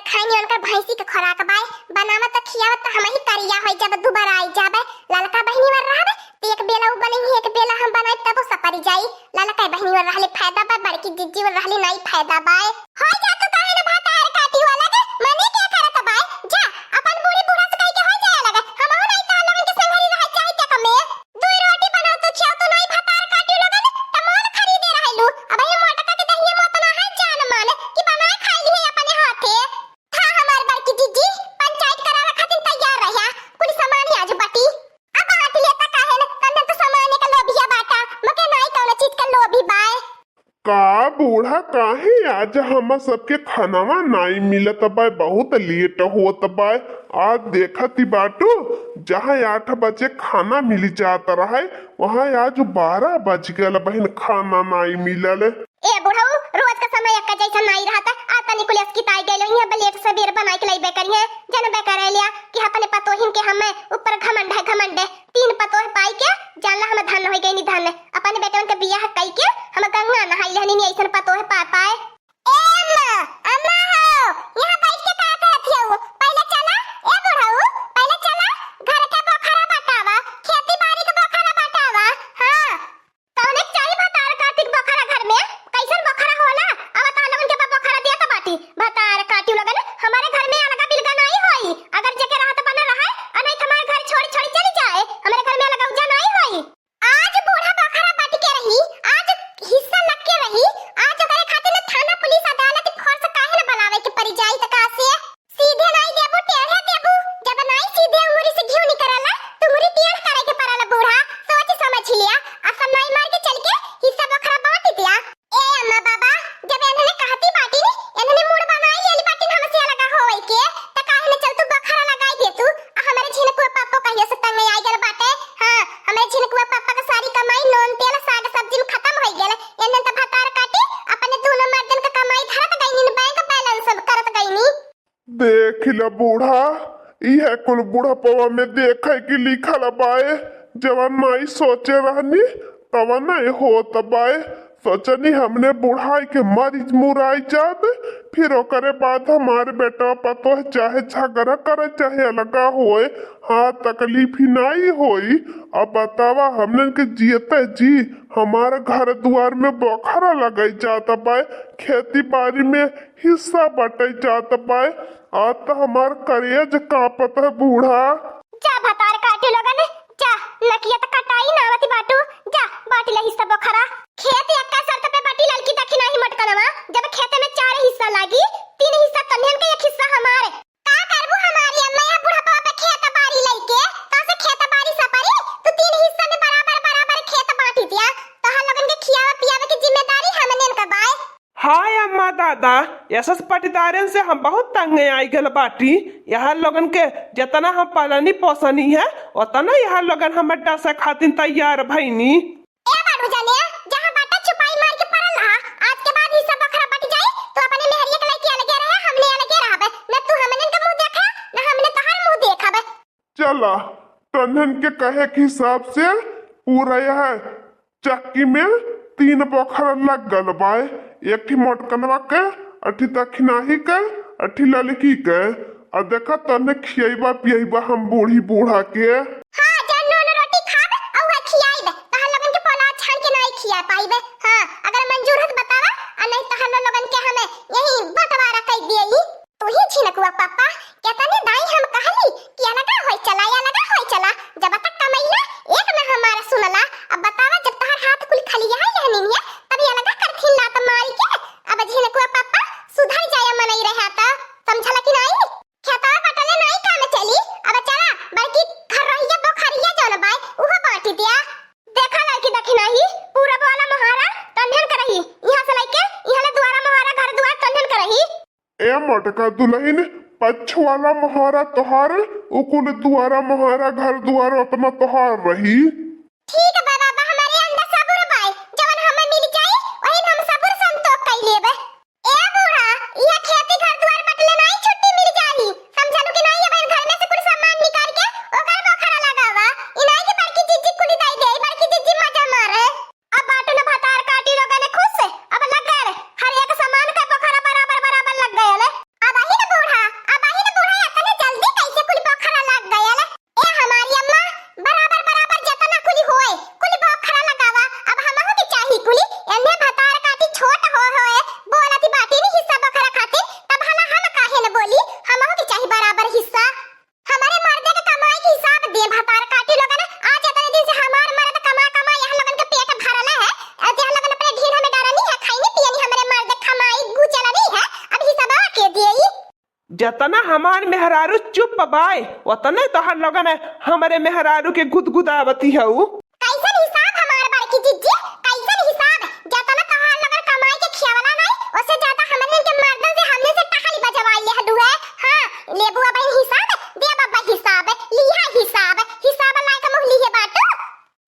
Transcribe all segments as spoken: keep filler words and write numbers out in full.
खानी उनकर भैंसी के खुराक बाय, बनावत त खियावत त हमही करिया होइ जाबे, दुबराइ जाबे। ललका बहिनी वर रहबे, त एक बेला उ बनइहीं, एक बेला हम बनाइब, तबो सपरि जाई। ललका बहिनी वर रहले फायदा बा, बड़की जिज्जी वर रहले नाई फायदा बाय। होइ जा तू काहे न भतार काटी वाला के, मने क्या करत बाय? जा, अपन बूढ़ी बूढ़ा से कहि के होइ जाए लगे, हमहू नाई तोहर लोगन के संगरी रह चाहे के कमे। दुइ रोटी बनाओ तो खियाओ तो नाई भतार काटी लोगन, त मोल खरीदे रहलू। अबही मोटका के दहिया में ओतना है जान मान कि बनाए खाइ लिहे अपने हाथे। था हमार बड़की जिज्जी पंचायत करावे खातिर तैयार रह्या, कुल सामान ही आज बटी। अब बाँट लेता काहे न, तन्ने तो सामान के लोभिया बाटा, मके नाई कौनो चीज के लोभी बाय। का बूढ़ा, काहे आज हम सबके खानावा नाई मिलत बाय, बहुत लेट होत बाय। आज देखत ही बाटू, जहाँ आठ बजे खाना मिली जात रहे, वहाँ आज बारह बज गल बहिन, खाना नाई मिलल। ए बुढ़ऊ, रोज का समय एक्का जैसा नाई रहत, आ तनी कुल अस्किताई गइल, इहाँ बे लेट सबेर बनाई के लइबे करिहे, जनबे करे लिया कि अपने पतोहिन के हमें ऊपर घमंड है, घमंड है। तीन पतोह पाई के जानला हम धन होइ गइनी धन, अपने बेटवन के बियाह कई के हम गंगा नहाई लेहनी, ऐसन पतोह पा पाए। ए अम्मा, अम्मा हो, यहाँ बैठ के का करत हऊ? पहिले चला, ए बुढ़ऊ, पहिले चला, घर के बखरा बटावा, खेती बाड़ी के बखरा बटावा। हाँ, तौने के चाही भतार काटी के बखरा घर में, कैसन बखरा होला? अब तोहन लोगन के बा बखरा देत बाटी, भतार काटी लोगन, हमारे घर में अलगा बिलगा नाई होई, अगर जेके रहत बना रहे, आ नहीं तो हमारे घर छोड़ी छोड़ी चली जाए, हमारे घर में अलगा उजा नाई होई। आज बूढ़ा बखरा बट के रही, आज हिस्सा लग के रही, आज ओकरे खातिर न थाना पुलिस अदालत के खर्च काहे न बनावे के पड़ी जाई त का से? सीधे नाई देबू, टेढ़े देबू, जब नाई सीधे अंगुरी से घिउ निकरला, त अंगुरी टेढ़ करे के पड़ला बूढ़ा, सोच समझ लिया, आ सब नाई मार के चल के हिस्सा बखरा बांट दिया। ए अम्मा बाबा, जब एन्हने कहती बाटी नी, एन्हने मूड बनाई लेली बाटी हमसे अलगा होए के, त काहे न चल तू बखरा लगाई दे तू, आ हमरे झिनकुआ पापो कहियो से तंग आई गल बाटे। हाँ, हमरे झिनकुआ पापा के सारी कमाई नून तेल साग सब्जी में खतम होइ गल। एन्हन त भतार काटी अपने दूनो मर्दन के कमाई धरत गइनी न बैंक बैलेंस करत गइनी। देख ल बूढ़ा, इहे कुल बुढ़पवा में देखे के लिखल बाए। जवन नाई सोचे रहनी तवन नाई होत बाए। सोचनी हमने बुढ़ाई के मरी मुराई जाब, फिर ओकरे बाद हमार बेटा पतोह चाहे झगड़ा करे चाहे अलगा होए, हाँ तकलीफ ही नाई होई। अब बतावा हमने के जियते जी हमार घर दुआर में बखरा लगाई जात बाए, खेती बाड़ी में हिस्सा बटाई जात बाए। आज त हमार करेज कांपत है बूढ़ा। जा भतार काटी लोगन, जा, नकिया त कटाई नावती बाटू, जा, बाटी ले हिस्सा बखरा। खेत एक्का शर्त पे बाटी ललकी दखिनाही मोटकनवा, जब खेते में चार हिस्सा लागी, तीन हिस्सा तन्हन के एक हिस्सा हमार। का करबू हमारी अम्मा, यह बुढ़ापा पे खेत बारी लइके, तो से खेत बारी सपरी, तू तीन हिस्सा में बराबर बराबर खेत बांटी दिया, तोहर लोगन के खियावे पियावे की जिम्मेदारी हमने का बाय। हाय अम्मा दादा, एसस पटीदारन से हम बहुत तंग आई गल बाटी। यहाँ लोगन के जितना हम पालनी पोसनी है, उतना यहाँ लोगन हमर डसे खातिर तैयार भइनी। ए बाबू जाने, जहाँ बाटा छुपाई मार के पड़ल रहा, आज के बाद हिस्सा बखरा बट जाई, तो अपने मेहरिया के लइके अलगे रहे, हमने अलगे रहबे, न तू हमनन के मुँह देखे, न हमने तोहार मुँह देखबे। चला, तन्हन के कहे के हिसाब से पूरा यह चक्की में तीन बखरा लग गल बाय, एक ठी मोटकनवा के, अठी दखिनाही के, अठी ललकी के। आ देखा तन्हे खियैबा पियैबा हम बूढ़ी बूढ़ा के। हाँ, जौन नून रोटी खाब, आ उहे खियाइब। तहन लोगन के पोलाव छान के नाई खिया पाइबे। हाँ, अगर मंजूर है तो बतावा, आ नहीं तहन लोगन के हमें यही बंटवारा कई दिए। तू ही झिनकुआ पापा, केतने दाई हम कहली कि अलगा होई चला, या अलगा होई चला, जब तक कमैला एक न हमारा सुनला। अब बतावा, जब तहार हाथ कुल खलिया है यहनी है, तब ये अलगा करथिन लात मारी के। अब झिनकुआ पापा सुधर जाया मनई रहा त, समझला कि नाई? खेतवा बटले नाई काम चली, अब चला बड़की घर रहिया बोखरिया जौन बाय उहो बांटी दिया। देखा लड़की दखिनाही, पूरब वाला मोहारा तन्हन करही, यहाँ से लइके यहाँ ले दुआरा मोहारा घर दुआर तन्हन करही। ए मोटका दुलहिन, पछ वाला मोहारा तोहार, उकुल दुआरा मोहारा घर दुआर अपना तोहार रही। ठीक बा बाबा, हमरे अंदर सबुर बाय, जवन हमें मिल जाई, वही हम सबुर संतोष कई लेबे। ए बूढ़ा, इहे खेती घर दुआर बटले नाई छुट्टी मिल जाही, समझलू कि नाई? अब घर में से कुल सामान निकाल के ओकर बखरा लगावा, ई नाई कि बड़की जिज्जी कुली दाई दे, बड़की जिज्जी मजा मारे। अब बाटू न भतार काटी लोगन खुश, अब लग गए हर एक सामान का बखरा बराबर बराबर लग गए। अब आही न बूढ़ा, जतना हमार मेहरारू चुप बाय, ओतने तोहर लोगन हमरे मेहरारू के गुदगुदावती हऊ। कैसन हिसाब हमार बड़की जिज्जी, कैसन हिसाब? जतना तोहार लोगन कमाई के खियावला नाई, ओसे ज्यादा हमने के मर्दन से, हमने से टहली बजवाई लेहलू है। हाँ, लेबू अब हिसाब, देब अब हिसाब, लिहा हिसाब, हिसाब लायक मुँह लिहे बाटू।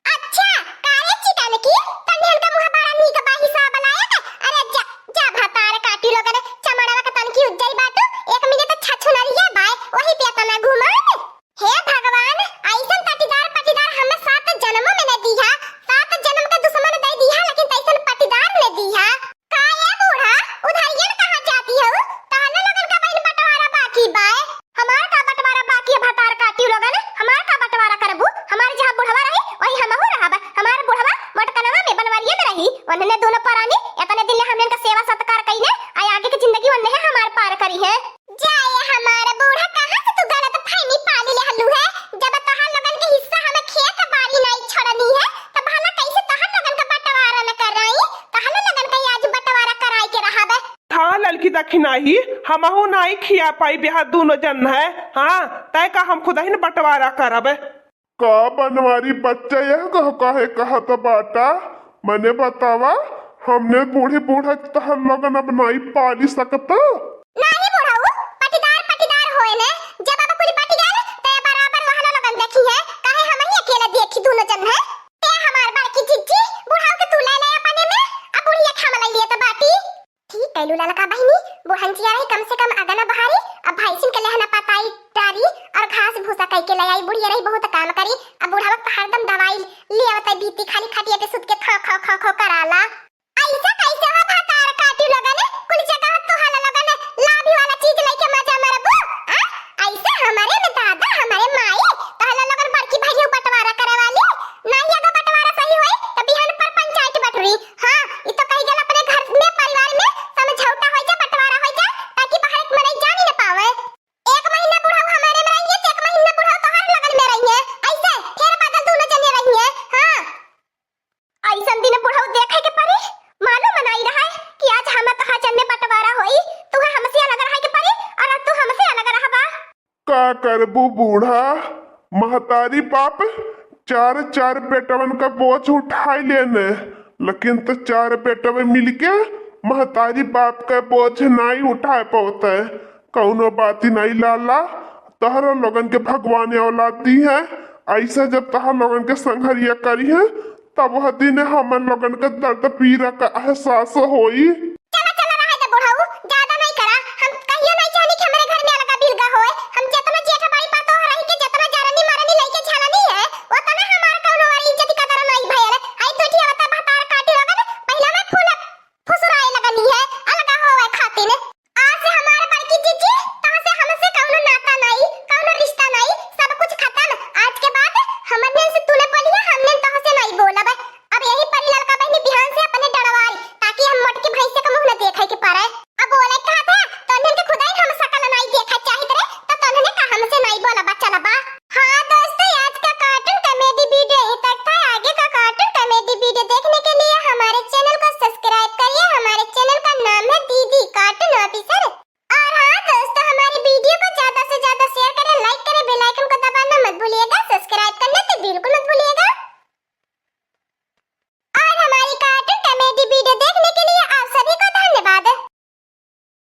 अच्छा, कारे चिकन की, तन्ने हमका मुँह बड़ा नीक बा हिसाब लायक। अरे जा, जा भतार काटी लोगन, चमड़वा के तनकी उज्जई बाटू, एक मिनट छछुनरिया बाय, वही पे तना घुमान। हे भगवान, ऐसन पटीदार, पटीदार हमें सात जन्मों में न दीहा, सात जन्म के दुश्मन दे दीहा, लेकिन तैसन पटीदार न दीहा। का ए बूढ़ा, उधरियन कहाँ जाती हो? तहलो लोगन का बहिन बंटवारा बाकी बाय। हमार का बंटवारा बाकी है, भतार काटी लोगन? हमार का बंटवारा करबू? हमार जहाँ बुढ़वा रही, वही हमहू रहब। हमार बुढ़वा मोटकनवा में, बनवरिया में रही। उन्हने दोनों परानी इतने दिन ले हमने का सेवा सत्कार कई ने, आ आगे की जिंदगी उन्हें हमार पार करी है। जाए हमार बूढ़ा, कहाँ से तू गलत फहमी पाली लेहलू है? जब तोहार लोगन के हिस्सा हमें खेत बाड़ी नाई छोड़नी है, तो भला कैसे तोहार लोगन का बंटवारा न कराई? तोहार लोगन का आज बंटवारा कराई के रहब। हाँ ललकी दखिनाही, हमहू नाई खिया पाई बेहा दोनों जन है। हाँ, तय का हम खुद ही न बंटवारा करब। का बनवारी बच्चा यह कह, काहे कहत बाटा? मने बतावा, हमने बूढ़ी बूढ़ा तहन लगन अब नाई पाली सकत। नाही बुढ़ऊ, पटीदार पटीदार होए ने, जब अब कुल पटी गल, ते बराबर वहना लगन देखी है, काहे हम ही अकेले देखी दोनों जन है। ते हमार बड़की जिज्जी, बुढ़ऊ के तू ले ले अपने में, अब बुढ़िया के हम ले लिए तो बाटी। ठीक कैलू ललका बहिनी, बुढ़ंचिया रही कम से कम अगना बहारी, अब भैंसिन के लेहना पताई डारी और घास भूसा कई के ले आई, बुढ़िया रही बहुत काम करी। अब बुढ़वा तो हरदम दवाई ले आवत है बीती, खाली खटिया पे सुत के खौ खौ खौ खौ कराला। ऐसा कैसे हो भतार काटी लोगन, कुल जगह तुहला लोगन लाभी वाला चीज लेके मजा मरबू? आ? ऐसे हमारे में दादा, हमारे माई, तहला लोगन बड़की भाई बंटवारा करे वाली, नहीं अगर बंटवारा सही होई तो बिहान पर पंचायत बटरी। हाँ, ई तो कही गल अपने घर में, परिवार में समझौता हो जा, बंटवारा हो जा, ताकि बाहर एक मनई जानी न पावे। एक महीना बुढ़ऊ हमारे में रहिए, तो एक महीना बुढ़ऊ तोहर लगन में रहिए। ऐसे फेर बदल दोनों जने रहिए। हाँ, ऐसन दिन बुढ़ऊ देखे के पड़ी। मालूम नहीं रहे कि आज हम तोहार जन में बंटवारा होई, तुहे हमसे अलग रहे के पड़ी और तू हमसे अलग रहबा। का करबू बूढ़ा, महतारी बाप चार चार बेटवन का बोझ उठाई लेने, लेकिन तो चार बेटवे मिलके महतारी बाप का बोझ नाई उठाए पवते। कौनो बाती नाई लाला, तहरा लोगन के भगवान औलाद दी है। ऐसा जब तहरा लोगन के संघरिया करी है, तब वह दिन हमन लोगन के दर्द पीरा का एहसास होई।